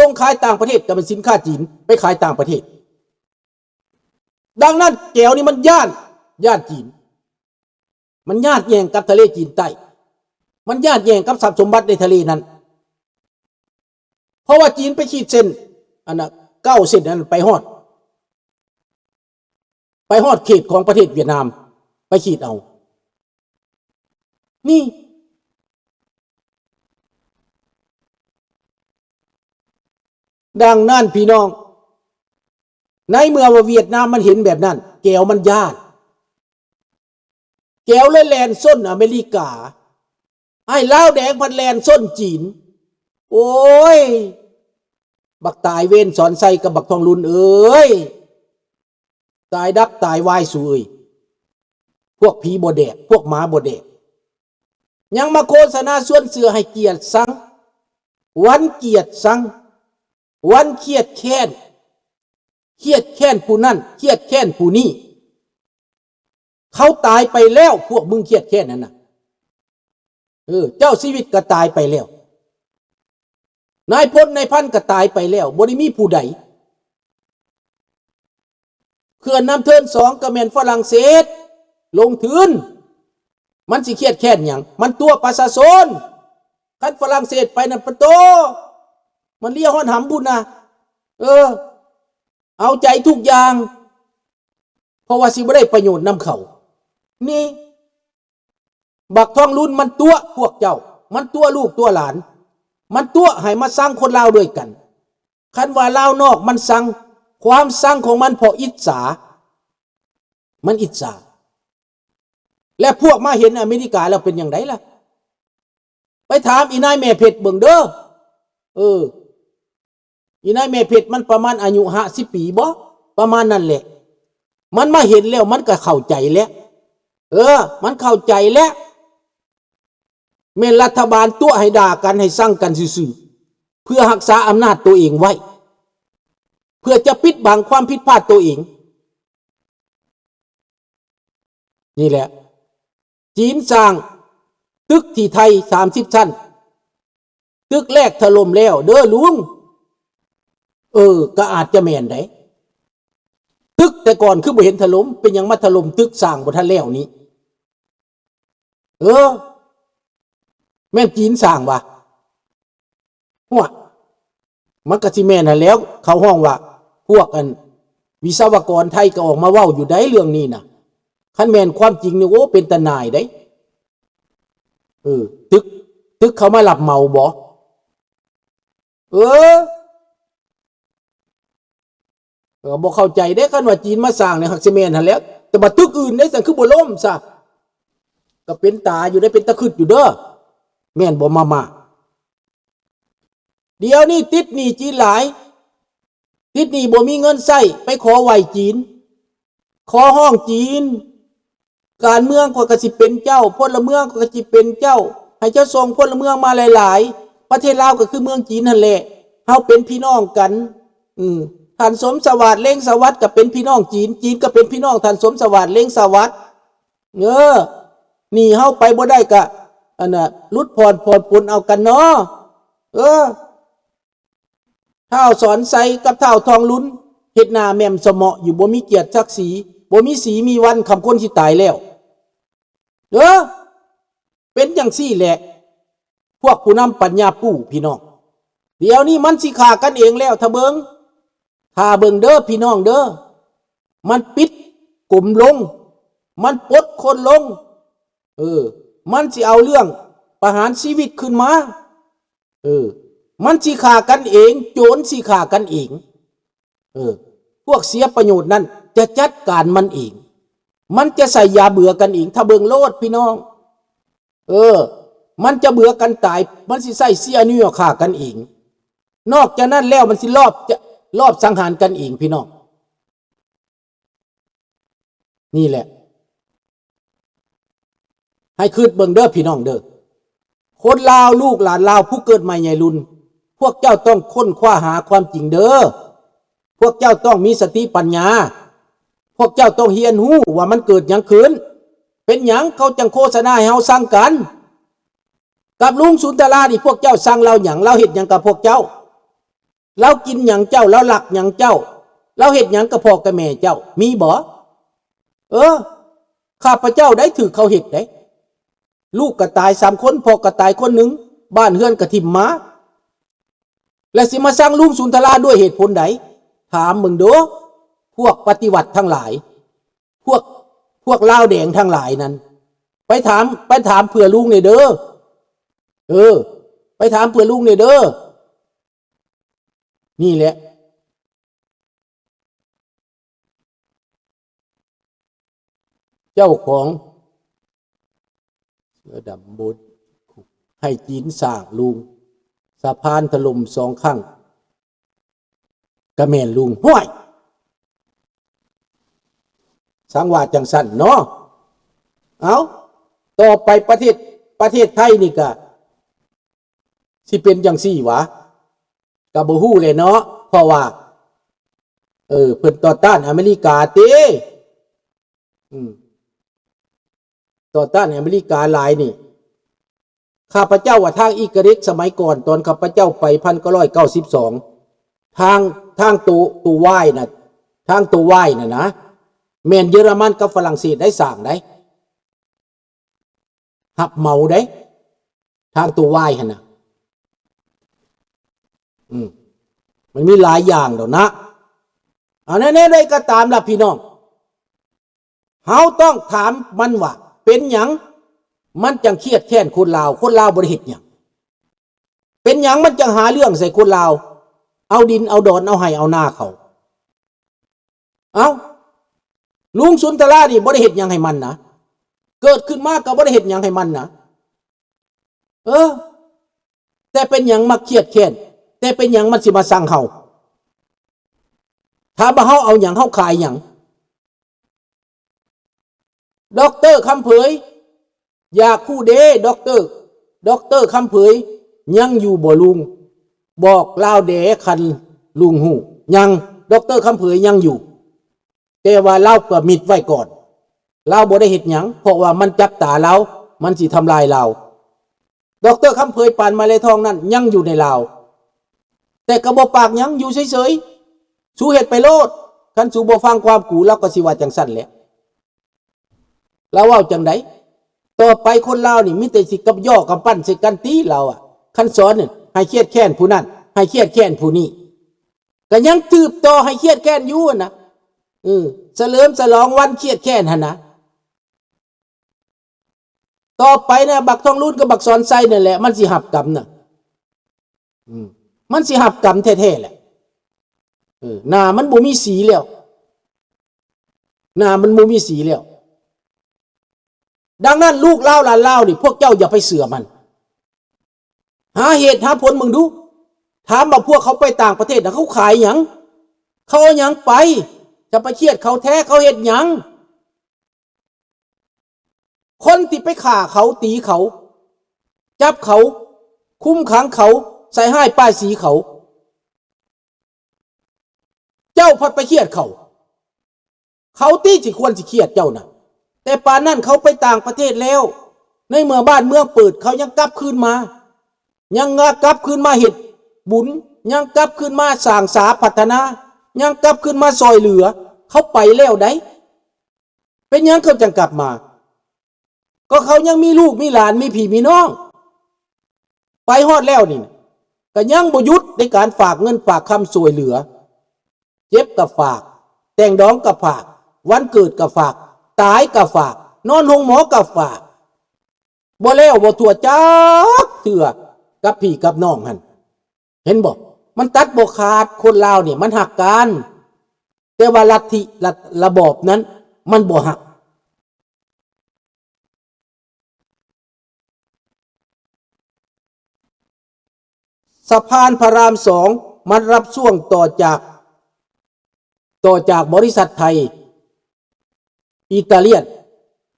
ສົ່ງຂາຍຕ່າງປະເທດກໍເປັນສິນຄ້າຈີນໄປຂາຍຕ່າງປະເທດ. ດັ່ງນັ້ນແກວນີ້ມັນຢ້ານ, ຢ້ານຈີນ, ມັນຍາດແຍ່ງກັບທະເລຈີນໃຕ້, ມັນຍາດແຍ່ງກັບຊັບສົມບັດໃນທະເລນັ້ນ. ເພາະວ່າຈີນໄປຂີດເສັ້ນ ອັນນ່າ ເກົ້າເສັ້ນນັ້ນໄປຮອດ ໄປຮອດເຂດຂອງປະເທດຫວຽດນາມ ໄປຂີດເອົາ. ນີ້ ດັ່ງນັ້ນພີ່ນ້ອງ, ໃນເມື່ອວ່າຫວຽດນາມມັນເຫັນແບບນັ້ນ, ແກວມັນຢ້ານ, ແກວເລີຍແລ່ນຊົນອາເມລິກາ, ອ້າຍລາວແດງພັດແລ່ນຊົນຈີນ. ໂອ້ຍ ບັກຕາຍເວນສອນໄຊກັບບັກທອງລຸນເອີຍ, ຕາຍດັບຕາຍວາຍສູເອີຍ, ພວກຜີບໍ່ແດກ, ພວກໝາບໍ່ແດກ, ຍັງມາໂຄສະນາຊວນເຊື່ອໃຫ້ກຽດຊັງ, ຫວັນກຽດຊັງ, ຫວັນຄຽດແຄ້ນ, ຄຽດແຄ້ນຜູ້ນັ້ນ, ຄຽດແຄ້ນຜູ້ນີ້. ເຂົາຕາຍໄປແລ້ວ, ພວກມຶງຄຽດແຄ້ນນັ້ນນະ. ເອີ ເຈົ້າຊີວິດກໍຕາຍໄປແລ້ວ, ນາຍພົນນາຍພັນກໍຕາຍໄປແລ້ວ, ບໍ່ໄດ້ມີຜູ້ໃດ. ເຂື່ອນນ້ຳເທີນສອງກໍແມ່ນຝຣັ່ງເສດລົງທຶນ, ມັນຊິຄຽດແຄ້ນຫຍັງ? ມັນຕົວະປະຊາຊົນ. ຄັນຝຣັ່ງເສດໄປນັ້ນ ປະໂຕ ມັນເລຍຮອດຫຳພຸ້ນນະ. ເອີ ເອົາໃຈທຸກຢ່າງ, ເພາະວ່າຊິບໍ່ໄດ້ປະໂຫຍດນຳເຂົາ. ນີ້ ບັກທອງລຸນມັນຕົວະພວກເຈົ້າ, ມັນຕົວະລູກຕົວະຫຼານ, ມັນຕົວະໃຫ້ມາຊັງຄົນລາວດ້ວຍກັນ. ຄັນວ່າລາວນອກມັນຊັງ, ຄວາມຊັງຂອງມັນເພາະອິດສາ, ມັນອິດສາ. ແລະ ພວກມາເຫັນອາເມລິກາແລ້ວເປັນຫຍັງໃດລະ? ໄປຖາມອີນາຍແມ່ເພັດເບິ່ງເດີ. ເອີ ອີນາຍແມ່ເພັດມັນປະມານອາຍຸຫ້າສິບປີບໍ? ປະມານນັ້ນແຫຼະ. ມັນມາເຫັນແລ້ວມັນກໍເຂົ້າໃຈແຫຼະ. ເອີ ມັນເຂົ້າໃຈແຫຼະ. ແມ່ນລັດຖະບານຕົວະໃຫ້ດ່າກັນ, ໃຫ້ຊັງກັນຊື່ໆ ເພື່ອຮັກສາອຳນາດໂຕເອງໄວ້, ເພື່ອຈະປິດບັງຄວາມຜິດພາດໂຕເອງ. ນີ້ແຫຼະ ຈີນສ້າງຕຶກທີ່ໄທສາມສິບຊັ້ນ, ຕຶກແລກຖະຫຼົ່ມແລ້ວເດີລຸງ. ເອີ ກໍອາດຈະແມ່ນໄດ໋. ຕຶກແຕ່ກ່ອນຄືບໍ່ເຫັນຖະຫຼົ່ມ, ເປັນຫຍັງມາຖະຫຼົ່ມຕຶກສ້າງບໍ່ທັນແລ້ວນີ້? ເອີ ແມ່ນຈີນສ້າງຫວາ? ຫົວ ມັນກໍຊິແມ່ນຫັ້ນແຫຼ້ວ, ເຂົາຮ້ອງວ່າ ພວກອັນວິສະວະກອນໄທກໍອອກມາເວົ້າຢູ່ໃດເລື່ອງນີ້ນະ. ຄັນແມ່ນຄວາມຈິງນີ້ ໂອ້ ເປັນຕາໜ່າຍເດ້. ເອີ ຕຶກ ຕຶກເຂົາມາຮັບເໝົາບໍ? ເອີ ເອີ ບໍ່ເຂົ້າໃຈເດ້, ຄັນວ່າຈີນມາສ້າງນີ້ ຫາກຊິແມ່ນຫັ້ນແຫຼ້ວ, ແຕ່ວ່າຕຶກອື່ນເດ້ ຊັ້ນຄືບໍ່ລົ້ມຊະ? ກໍເປັນຕາຢູ່ເດ້, ເປັນຕາຄຶດຢູ່ເດີ, ແມ່ນບໍ່ ມາມ່າ? ດຽວນີ້ຕິດໜີ້ຈີນຫຼາຍ, ຕິດໜີ້ບໍ່ມີເງິນໃຊ້, ໄປຂໍໄຫວ້ຈີນ, ຂໍຮ້ອງຈີນ, ການເມືອງຂ້ອຍກໍຊິເປັນເຈົ້າ, ພົນລະເມືອງຂ້ອຍກໍຊິເປັນເຈົ້າ, ໃຫ້ເຈົ້າສົ່ງພົນລະເມືອງມາຫຼາຍໆ. ປະເທດລາວກໍຄືເມືອງຈີນຫັ້ນແຫຼະ, ເຮົາເປັນພີ່ນ້ອງກັນ. ອືມ ທ່ານສົມສະຫວາດ ເລັງສະຫວັດ ກໍເປັນພີ່ນ້ອງຈີນ, ຈີນກໍເປັນພີ່ນ້ອງທ່ານສົມສະຫວາດ ເລັງສະຫວັດ. ເອີ ໜີ້ເຮົາໄປບໍ່ໄດ້ກະ ອັນນ່າ ຫຼຸດຜ່ອນຜ່ອນປົນເອົາກັນເນາະ. ເອີ ທ້າວສອນໄຊກັບທ້າວທອງລຸນ ເຮັດໜ້າແໝ້ມສະເໝາະຢູ່, ບໍ່ມີກຽດສັກສີ, ບໍ່ມີສີມີວັນ, ຄຳຄົນຊິຕາຍແລ້ວ. ເອີ ເປັນຈັ່ງຊີ້ແຫຼະ ພວກຜູ້ນຳປັນຍາປູ້ ພີ່ນ້ອງ. ດຽວນີ້ມັນຊິຂ້າກັນເອງແລ້ວ, ຖ້າເບິ່ງ, ຖ້າເບິ່ງເດີ ພີ່ນ້ອງເດີ. ມັນປິດກົມລົງ, ມັນປົດຄົນລົງ, ເອີ ມັນຊິເອົາເລື່ອງປະຫານຊີວິດຂຶ້ນມາ. ເອີ ມັນຊິຂ້າກັນເອງ, ໂຈນຊິຂ້າກັນເອງ. ເອີ ພວກເສຍປະໂຫຍດນັ້ນຈະຈັດການມັນເອງ, ມັນຈະໃສ່ຢາເບື່ອກັນເອງ. ຖ້າເບິ່ງໂລດ ພີ່ນ້ອງ. ເອີ ມັນຈະເບື່ອກັນຕາຍ, ມັນຊິໃຊ້ຊີອານິວຂ້າກັນເອງ. ນອກຈາກນັ້ນແລ້ວ ມັນຊິລອບ ຈະລອບສັງຫານກັນເອງ ພີ່ນ້ອງ. ນີ້ແຫຼະ ໃຫ້ຄິດເບິ່ງເດີ ພີ່ນ້ອງເດີ. ຄົນລາວ ລູກຫຼານລາວ ຜູ້ເກີດໃໝ່ໃຫຍ່ລຸນ, ພວກເຈົ້າຕ້ອງຄົ້ນຄວ້າຫາຄວາມຈິງເດີ. ພວກເຈົ້າຕ້ອງມີສະຕິປັນຍາ. ພວກເຈົ້າຕ້ອງຮຽນຮູ້ວ່າມັນເກີດຫຍັງຂຶ້ນ, ເປັນຫຍັງເຂົາຈັ່ງໂຄສະນາໃຫ້ເຮົາຊັງກັນ. ກັບລຸງສຸນທະລານີ້ ພວກເຈົ້າຊັງລາວຫຍັງ? ລາວເຮັດຫຍັງກັບພວກເຈົ້າ? ລາວກິນຫຍັງເຈົ້າ? ລາວລັກຫຍັງເຈົ້າ? ລາວເຮັດຫຍັງກັບພໍ່ກັບແມ່ເຈົ້າ? ມີບໍ່? ເອີ ຂ້າພະເຈົ້າໄດ້ຖືກເຂົາເຮັດເດ້. ລູກກໍຕາຍສາມຄົນ, ພໍ່ກໍຕາຍຄົນໜຶ່ງ, ບ້ານເຮືອນກໍຖິ້ມໝາ. ແລະ ຊິມາຊັງລຸງສຸນທະລາດ້ວຍເຫດຜົນໃດ? ຖາມເບິ່ງດູ ພວກປະຕິວັດທັງຫຼາຍ, ພວກ ພວກລາວແດງທັງຫຼາຍນັ້ນ ໄປຖາມ ໄປຖາມເພື່ອລຸງແດ່ເດີ. ເອີ ໄປຖາມເພື່ອລຸງແດ່ເດີ. ນີ້ແຫຼະ ເຈົ້າຂອງເສືອດຳບົດ ໃຫ້ຈີນສ້າງລຸງ, ສະພານຖະຫຼົ່ມສອງຄັ້ງ ກະແມ່ນລຸງ. ຫ້ວຍ! ສັງວ່າຈັ່ງຊັ້ນເນາະ. ເອົ້າ, ຕໍ່ໄປປະເທດ, ປະເທດໄທນີ້ກະຊິເປັນຈັ່ງຊີ້ຫວາ? ກະບໍ່ຮູ້ແຫຼະເນາະ, ເພາະວ່າ ເອີ ເພິ່ນຕໍ່ຕ້ານອາເມລິກາເຕ. ອືມ. ຕໍ່ຕ້ານອາເມລິກາຫຼາຍນີ້. ຂ້າພະເຈົ້າວ່າທາງອີກະເລັກສະໄໝກ່ອນ ຕອນຂ້າພະເຈົ້າໄປພັນເກົ້າຮ້ອຍເກົ້າສິບສອງ ທາງ ທາງໂຕ ໂຕວາຍນະ ທາງໂຕວາຍນະນະ ແມ່ນເຢຍລະມັນກັບຝຣັ່ງເສດໄດ້ສ້າງໄດ໋ ຮັບເໝົາໄດ໋ ທາງໂຕວາຍຫັ້ນນະ. ອືມ ມັນມີຫຼາຍຢ່າງດອກນະ. ເອົາ ແນວໃດກໍຕາມລະພີ່ນ້ອງ ເຮົາຕ້ອງຖາມມັນວ່າ ເປັນຫຍັງມັນຈັ່ງຄຽດແຄ້ນຄົນລາວ? ຄົນລາວບໍ່ໄດ້ເຮັດຫຍັງ. ເປັນຫຍັງມັນຈັ່ງຫາເລື່ອງໃສ່ຄົນລາວ? ເອົາດິນເອົາດອນ ເອົາໄຮ່ເອົານາເຂົາ. ເອົ້າ, ລຸງສຸນທະລານີ້ບໍ່ໄດ້ເຮັດຫຍັງໃຫ້ມັນນະ, ເກີດຂຶ້ນມາກໍບໍ່ໄດ້ເຮັດຫຍັງໃຫ້ມັນນະ. ເອີ, ແຕ່ເປັນຫຍັງມັກຄຽດແຄ້ນ? ແຕ່ເປັນຫຍັງມັນຊິມາຊັງເຮົາ? ຖາມວ່າເຮົາເອົາຫຍັງ? ເຮົາຂາຍຫຍັງ? ດັອກເຕີຄຳເຜີຍ ຢາກຮູ້ເດ້ ດັອກເຕີ, ດັອກເຕີຄຳເຜີຍຍັງຢູ່ບໍ່ລຸງ? ບອກລາວແດ່ ຄັນລຸງຮູ້. ຍັງ, ດັອກເຕີຄຳເຜີຍຍັງຢູ່, ແຕ່ວ່າລາວປະມິດໄວ້ກ່ອນ. ລາວບໍ່ໄດ້ເຮັດຫຍັງ, ເພາະວ່າມັນຈັບຕາລາວ, ມັນຊິທຳລາຍລາວ. ດັອກເຕີຄຳເຜີຍ ປານມະໄລທອງນັ້ນຍັງຢູ່ໃນລາວ, ແຕ່ກໍບໍ່ປາກຫຍັງ, ຢູ່ເສີຍໆ. ສູເຮັດໄປໂລດ, ຄັນສູບໍ່ຟັງຄວາມກູ, ລາວກໍຊິວ່າຈັ່ງຊັ້ນແຫຼະ. ລາວເວົ້າຈັ່ງໃດ? ຕໍ່ໄປຄົນລາວນີ້ມີແຕ່ຊິກັບຍໍ້ກຳປັ້ນໃສ່ກັນຕິລາວອະ. ຄັນສອນນີ້ໃຫ້ຄຽດແຄ້ນຜູ້ນັ້ນ, ໃຫ້ຄຽດແຄ້ນຜູ້ນີ້, ກໍຍັງສືບຕໍ່ໃຫ້ຄຽດແຄ້ນຢູ່ຫັ້ນນະ. ເອີ, ສະເຫຼີມສະຫຼອງວັນຄຽດແຄ້ນຫັ້ນນະ. ຕໍ່ໄປນະ ບັກທອງລຸນກັບບັກສອນໄຊນັ້ນແຫຼະ ມັນຊິຮັບກຳນະ. ອືມ, ມັນຊິຮັບກຳແທ້ໆແຫຼະ. ເອີ, ໜ້າມັນບໍ່ມີສີແລ້ວ, ໜ້າມັນບໍ່ມີສີແລ້ວ. ດັ່ງນັ້ນ ລູກລາວຫຼານລາວນີ້ ພວກເຈົ້າຢ່າໄປເຊື່ອມັນ. ຫາເຫດຫາຜົນເບິ່ງດູ. ຖາມວ່າພວກເຂົາໄປຕ່າງປະເທດນະ ເຂົາຂາຍຫຍັງ? ເຂົາເອົາຫຍັງໄປ? ຈະໄປຄຽດເຂົາແທ້ ເຂົາເຮັດຫຍັງ? ຄົນທີ່ໄປຂ້າເຂົາ, ຕີເຂົາ, ຈັບເຂົາ, ຄຸມຂັງເຂົາ, ໃສ່ຮ້າຍປ້າຍສີເຂົາ, ເຈົ້າພັດໄປຄຽດເຂົາ. ເຂົາຕິຊິຄວນຊິຄຽດເຈົ້ານະ. ແຕ່ປານນັ້ນເຂົາໄປຕ່າງປະເທດແລ້ວ, ໃນເມື່ອບ້ານເມືອງເປີດ ເຂົາຍັງກັບຄືນມາ, ຍັງກັບຄືນມາເຮັດບຸນ, ຍັງກັບຄືນມາສ້າງສາພັດທະນາ, ຍັງກັບຄືນມາຊ່ອຍເຫຼືອ. ເຂົາໄປແລ້ວໃດ໋. ເປັນຫຍັງເຂົາຈັ່ງກັບມາ? ກໍເຂົາຍັງມີລູກມີຫຼານ ມີພີ່ມີນ້ອງ. ໄປຮອດແລ້ວນີ້ ກໍຍັງບໍ່ຢຸດໃນການຝາກເງິນຝາກຄຳຊ່ວຍເຫຼືອ. ເຈັບກໍຝາກ, ແຕ່ງດອງກໍຝາກ, ວັນເກີດກໍຝາກ, ຕາຍກໍຝາກ, ນອນໂຮງໝໍກໍຝາກ. ບໍ່ແລ້ວບໍ່ທົ່ວຈັກເທື່ອກັບພີ່ກັບນ້ອງຫັ້ນ. ເຫັນບໍ່? ມັນຕັດບໍ່ຂາດ. ຄົນລາວນີ້ມັນຮັກກັນ, ແຕ່ວ່າລັດທິ ລະ ລະບອບນັ້ນມັນບໍ່ຮັກ. ສະພານພະລາມສອງ ມັນຮັບຊ່ວງຕໍ່ຈາກ ຕໍ່ຈາກບໍລິສັດໄທ, ອີຕາລຽນ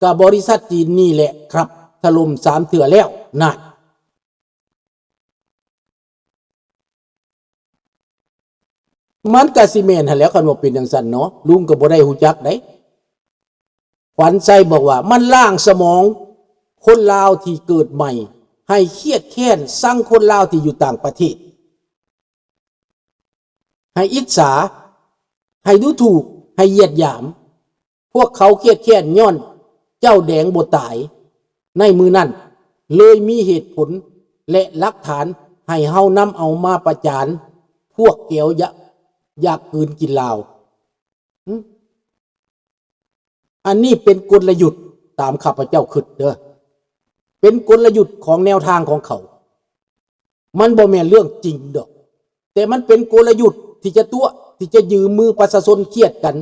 ກັບບໍລິສັດຈີນນີ້ແຫຼະ ຄັບຖະຫຼົ່ມສາມເທື່ອແລ້ວນັ້ນ. ມັນກະຊິແມ່ນຫັ້ນແຫຼະ ຄັນວ່າເປັນຈັ່ງຊັ້ນເນາະ, ລຸງກໍບໍ່ໄດ້ຮູ້ຈັກໃດ. ຂວັນໄຊບອກວ່າ ມັນລ້າງສະໝອງຄົນລາວທີ່ເກີດໃໝ່ ໃຫ້ຄຽດແຄ້ນຊັງຄົນລາວທີ່ຢູ່ຕ່າງປະເທດ. ໃຫ້ອິດສາ, ໃຫ້ດູຖູກ, ໃຫ້ຢຽດຫຍາມ. ພວກເຂົາຄຽດແຄ້ນຍ້ອນເຈົ້າແດງບໍ່ຕາຍໃນມື້ນັ້ນ, ເລີຍມີເຫດຜົນ ແລະ ຫຼັກຖານໃຫ້ເຮົານຳເອົາມາປະຈານພວກແກວຢາກ ຢາກກືນກິນລາວ. ຫຶ? ອັນນີ້ເປັນກົນລະຍຸດ, ຕາມຂ້າພະເຈົ້າຄິດເດີ, ເປັນກົນລະຍຸດຂອງແນວທາງຂອງເຂົາ. ມັນບໍ່ແມ່ນເລື່ອງຈິງດອກ, ແຕ່ມັນເປັນກົນລະຍຸດທີ່ຈະຕົວະ, ທີ່ຈະຢືມມືປະຊາຊົນຄຽດກັນ.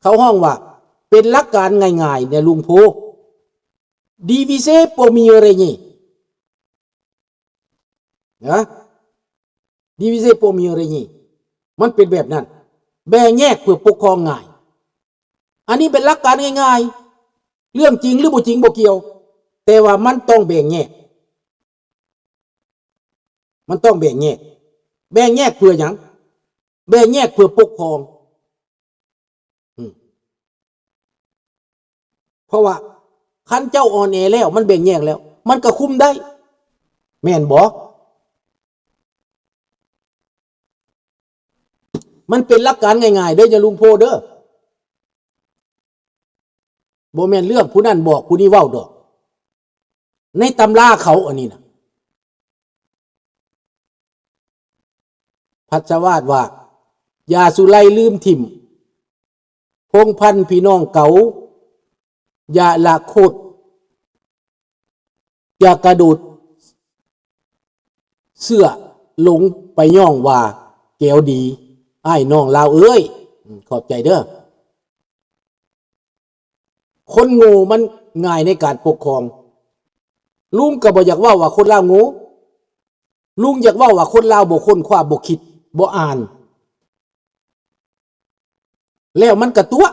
ເຂົາຮ້ອງວ່າເປັນຫຼັກການງ່າຍໆ ແນະລຸງໂພ, divisé pour mieux régner ນະ, divisé pour mieux régner ມັນເປັນແບບນັ້ນ, ແບ່ງແຍກເພື່ອປົກຄອງງ່າຍ. ອັນນີ້ເປັນຫຼັກການງ່າຍໆ, ເລື່ອງຈິງຫຼືບໍ່ຈິງບໍ່ກ່ຽວ, ແຕ່ວ່າມັນຕ້ອງແບ່ງແຍກ. ມັນຕ້ອງແບ່ງແຍກ. ແບ່ງແຍກເພື່ອຫຍັງ? ແບ່ງແຍກເພື່ອປົກຄອງ. ອືມ. ເພາະວ່າຄັນເຈົ້າອ່ອນແອແລ້ວ, ມັນແບ່ງແຍກແລ້ວ, ມັນກໍຄຸມໄດ້. ແມ່ນບໍ່? ມັນເປັນຫຼັກການງ່າຍໆເດີ ຍາລຸງໂພເດີ. ບໍ່ແມ່ນເລື່ອງຜູ້ນັ້ນບອກຜູ້ນີ້ເວົ້າດອກ. ໃນຕຳລາເຂົາອັນນີ້ນະ. ພັດສະວາດວ່າ ຢ່າສຸໄລລືມຖິ້ມ ພົງພັນພີ່ນ້ອງເກົ່າ ຢ່າລະໂຄດ ຢ່າກະໂດດເຊື່ອຫຼົງໄປຍ້ອງວ່າແກວດີ ອ້າຍນ້ອງລາວເອີຍ. ອືມ ຂອບໃຈເດີ. ຄົນໂງ່ມັນງ່າຍໃນການປົກຄອງ. ລຸງກໍບໍ່ຢາກເວົ້າວ່າຄົນລາວໂງ່. ລຸງຢາກເວົ້າວ່າຄົນລາວບໍ່ຄົ້ນຄວ້າ, ບໍ່ຄິດ, ບໍ່ອ່ານ. ແລ້ວມັນກະຕົວະ,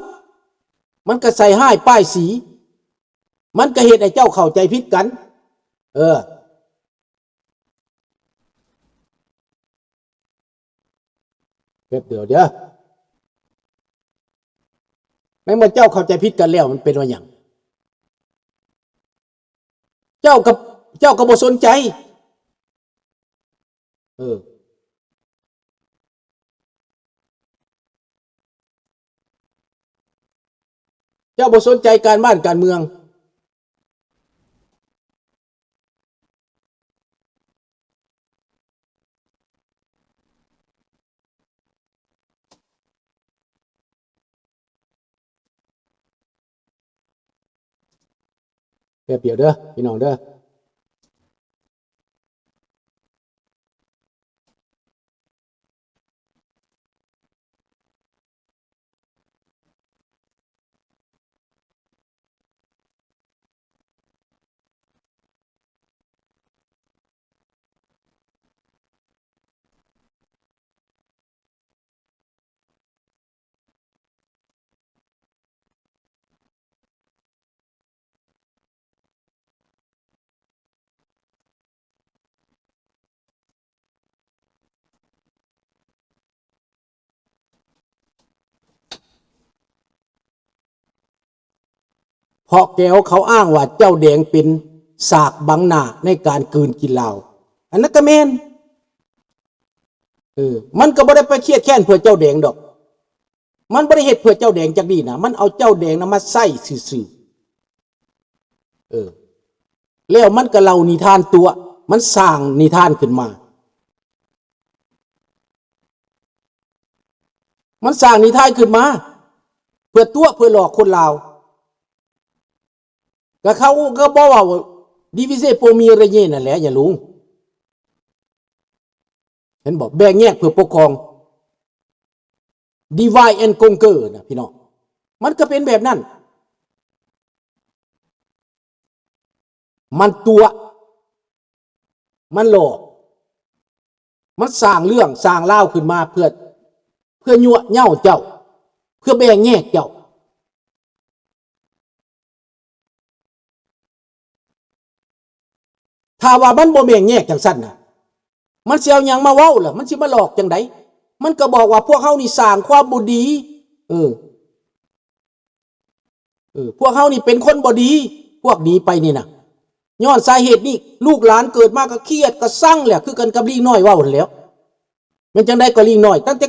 ມັນກະໃສ່ຮ້າຍປ້າຍສີ, ມັນກະເຮັດໃຫ້ເຈົ້າເຂົ້າໃຈຜິດກັນ. ເອີ ແປັບດຽວເດີ. ໃນເມື່ອເຈົ້າເຂົ້າໃຈຜິດກັນແລ້ວ ມັນເປັນວ່າຫຍັງ? ເຈົ້າກໍ ເຈົ້າກໍບໍ່ສົນໃຈ. ເອີ ເຈົ້າບໍ່ສົນໃຈການບ້ານການເມືອງ. ແປັບດຽວເດີ ພີ່ນ້ອງເດີ. ເພາະແກວເຂົາອ້າງວ່າເຈົ້າແດງເປັນສາກບັງໜ້າໃນການກືນກິນລາວ. ອັນນັ້ນກໍແມ່ນ. ເອີ ມັນກໍບໍ່ໄດ້ໄປຄຽດແຄ້ນເພື່ອເຈົ້າແດງດອກ. ມັນບໍ່ໄດ້ເຮັດເພື່ອເຈົ້າແດງຈັກດີ້ນະ, ມັນເອົາເຈົ້າແດງນະມາໃຊ້ຊື່ໆ. ເອີ ແລ້ວມັນກໍເລົ່ານິທານຕົວະ, ມັນສ້າງນິທານຂຶ້ນມາ, ມັນສ້າງນິທານຂຶ້ນມາ ເພື່ອຕົວະ ເພື່ອຫຼອກຄົນລາວ. ກໍເຂົາກໍບໍ່ເວົ້າ divisé pour mieux régner ນັ້ນແຫຼະ ຍາລຸງ. ເຫັນບໍ່? ແບ່ງແຍກເພື່ອປົກຄອງ divide and conquer ນະພີ່ນ້ອງ, ມັນກໍເປັນແບບນັ້ນ. ມັນຕົວະ ມັນຫຼອກ ມັນສ້າງເລື່ອງສ້າງລາວຂຶ້ນມາເພື່ອ ເພື່ອຍົວະເຍົາເຈົ້າ ເພື່ອແບ່ງແຍກເຈົ້າ. ຖ້າວ່າມັນບໍ່ແບ່ງແຍກຈັ່ງຊັ້ນນະ ມັນຊິເອົາຫຍັງມາເວົ້າລະ? ມັນຊິມາຫຼອກຈັ່ງໃດ? ມັນກໍບອກວ່າພວກເຮົານີ້ສ້າງຄວາມບໍ່ດີ. ເອີ ເອີ ພວກເຮົານີ້ເປັນຄົນບໍ່ດີ, ພວກໜີໄປນີ້ນະ. ຍ້ອນສາເຫດນີ້ ລູກຫຼານເກີດມາກໍຄຽດກໍຊັງແຫຼະ, ຄືກັນກັບລີງນ້ອຍເວົ້າຫັ້ນແຫຼະ. ແມ່ນຈັ່ງໃດກໍລີງນ້ອຍ, ຕັ້ງແຕ່